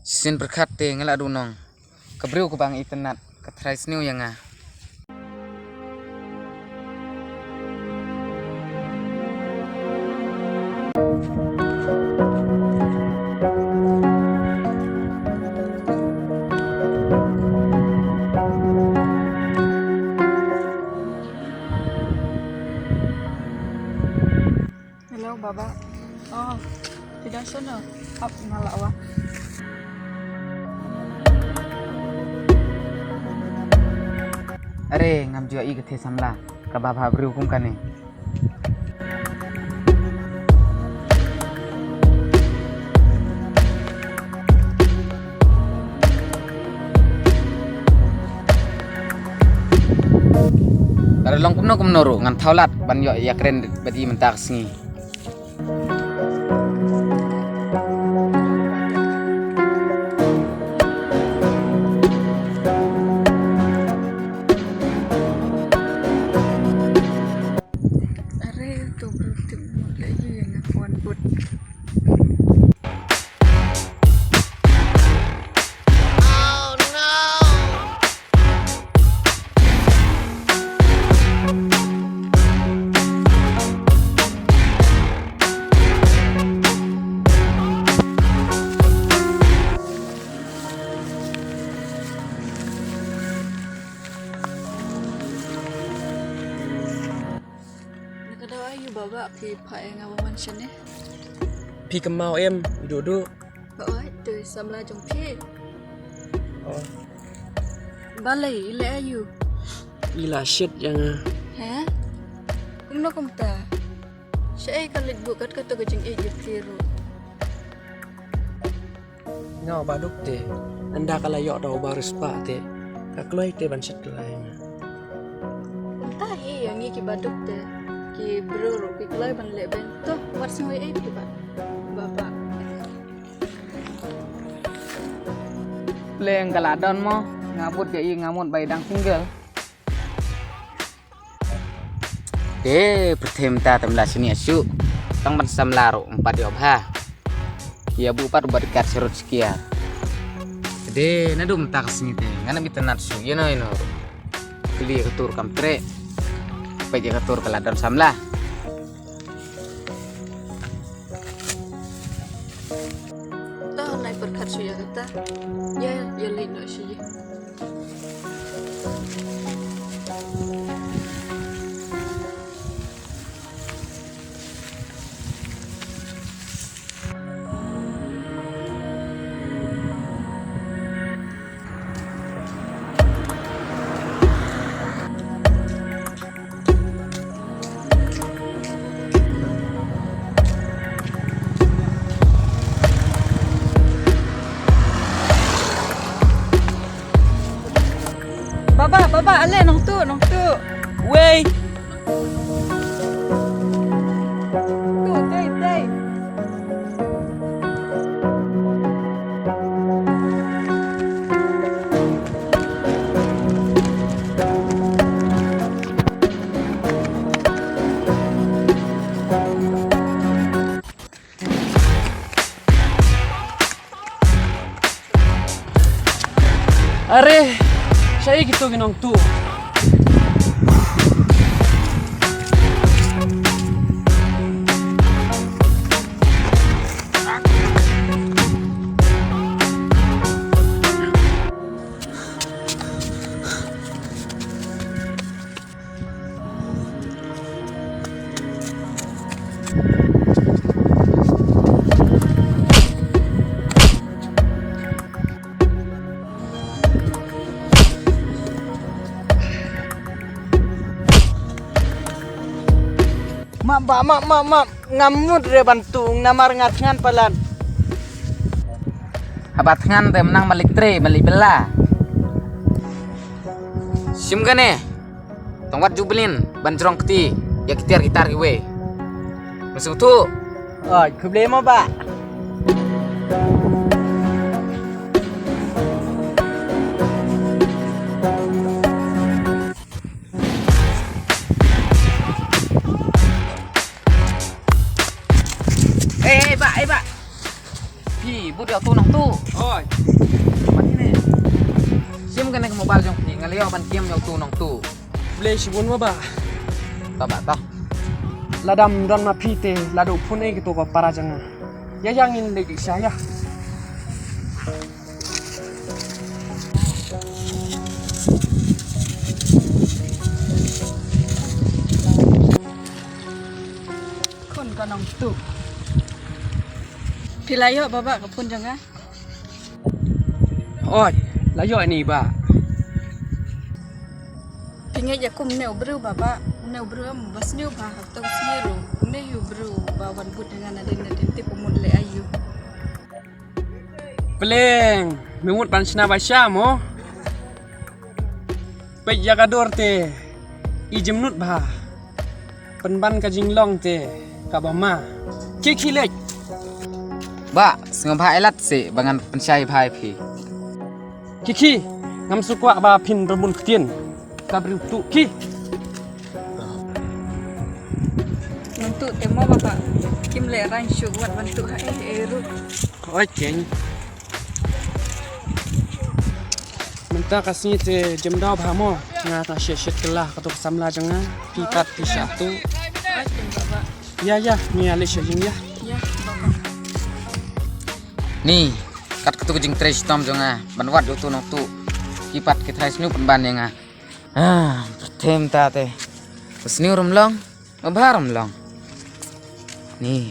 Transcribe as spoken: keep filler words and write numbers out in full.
Shisien pyrkhat te nga la duh nong. Ka briew kaba nga itynnat ka tharai sniew ïa nga. Hello, Baba. Oh, phi dang shano? Hap, nga la wan. Are, ngam ju ïohi ka the samla kaba bha briew kum kane. Lada long kumno kumno ruh ngan thaw lad ban ïoh ïakren bad i mynta ka sngi. Are to briew tip mut la ïa nga kwah bud. Na ka daw aïu Baba phi phah ïa nga ba man shane? Phi kynmaw em, i Duhduh? Hooid, to i samla jong phi. Oh. Balei, i leh aïu? I la shit ïa nga. He? Kumno kumta? Shaei ka leit buh kat kato ka jingïeit ïa phi ruh? Nga u Bah Duk te, ynda ka la ïoh da u Bah Rispah te, ka kloi te ban shet kylla ïa nga. Kumta hi ïa ngi ki Bah Duk te, ki briew ruh ki kloi ban leh beiñ. To, wat sngew ei ei phi Bah. Bah, Bah. Pleng ka la don mo, nga bud ïa i, nga mut ba i dang single. Te pyrthei mynta te ym lah shaniah shuh. Tang ban samla ruh ym pat ïoh bha. Ïa buh pat u bodyguard sharud shakiar. Te naduh mynta ka sngi te ngan ym itynnat shuh ïano ïano ruh. Kylli ïa ka tur kam treh. Peit ïa ka tur ka la don samla. To nai pyrkhat shuh ïa kata. Ïa, ïa leit noh shuh ïa. Baba, baba, ale nongtuh, nongtuh. Wei. Tuh, tei, tei. Are, shaei kito ki nongtuh. Map, bah, map, map, map. Ngam mut re ban tuh namar nga thngan palat. Haba thngan te mynta ma leit trei, ma leit bylla. Shim kane. Tang wat ju blin ban jrong kti ïa ki tiar ki tar kiwei. Nga sngewthuh. Oi, khublei mo bah. Eh, eh, bah, eh, bah. Phi bud ïa utu nongtuh, Oi. Mane ne? Shim kane ka mobile jong phi, nga la ïoh ban kem ïa utu nongtu. Blei shibun baba. Ta ba ta. Lada ym don ma phi te, lada u phone ei kito ka para jong nga. Ïa ïa ngin leit sha ïa. Khun ka nongtu. Phi la ïoh baba ka phone jong nga. Oi, la ïoh ni ba. Phi ngeit ïa kum ne u briew baba, ne u briew em ba sniew ba ha to sniew ru. Ne u briew ba wan but dengan ada ne tip mut le ayu. Pleng, me mut ban shna ba sha mo. Peit ïa ka dur te i jemnut bha. Pynban ka jinglong te kaba ma. Ki ki lek. Ba, sngewbha elat se ba ngan pynshai bha ïa phi. Ki ki, ngam sngewkwah ba phin rebun ktien. Ka briew tu ki. Ngan tu te mo baba. Kim le rang shu wat ban tu ha eh eh ru. Oi keng. Mynta ka sngi te jem daw bha mo. Nga ta shet shet kylla ka tu ka samla jong nga. Pi pat pi sha tu. Ïa ïa, ni ale sha jing ïa. Ni, kat ka tu ka jingtrei shitom jong nga. Ban wad ïa utu nongtu. Pi pat ki trai sniew pynban ïa nga. Ah, pyrthei mynta te. Ka sniew rum long, ma bha rum long. Ni.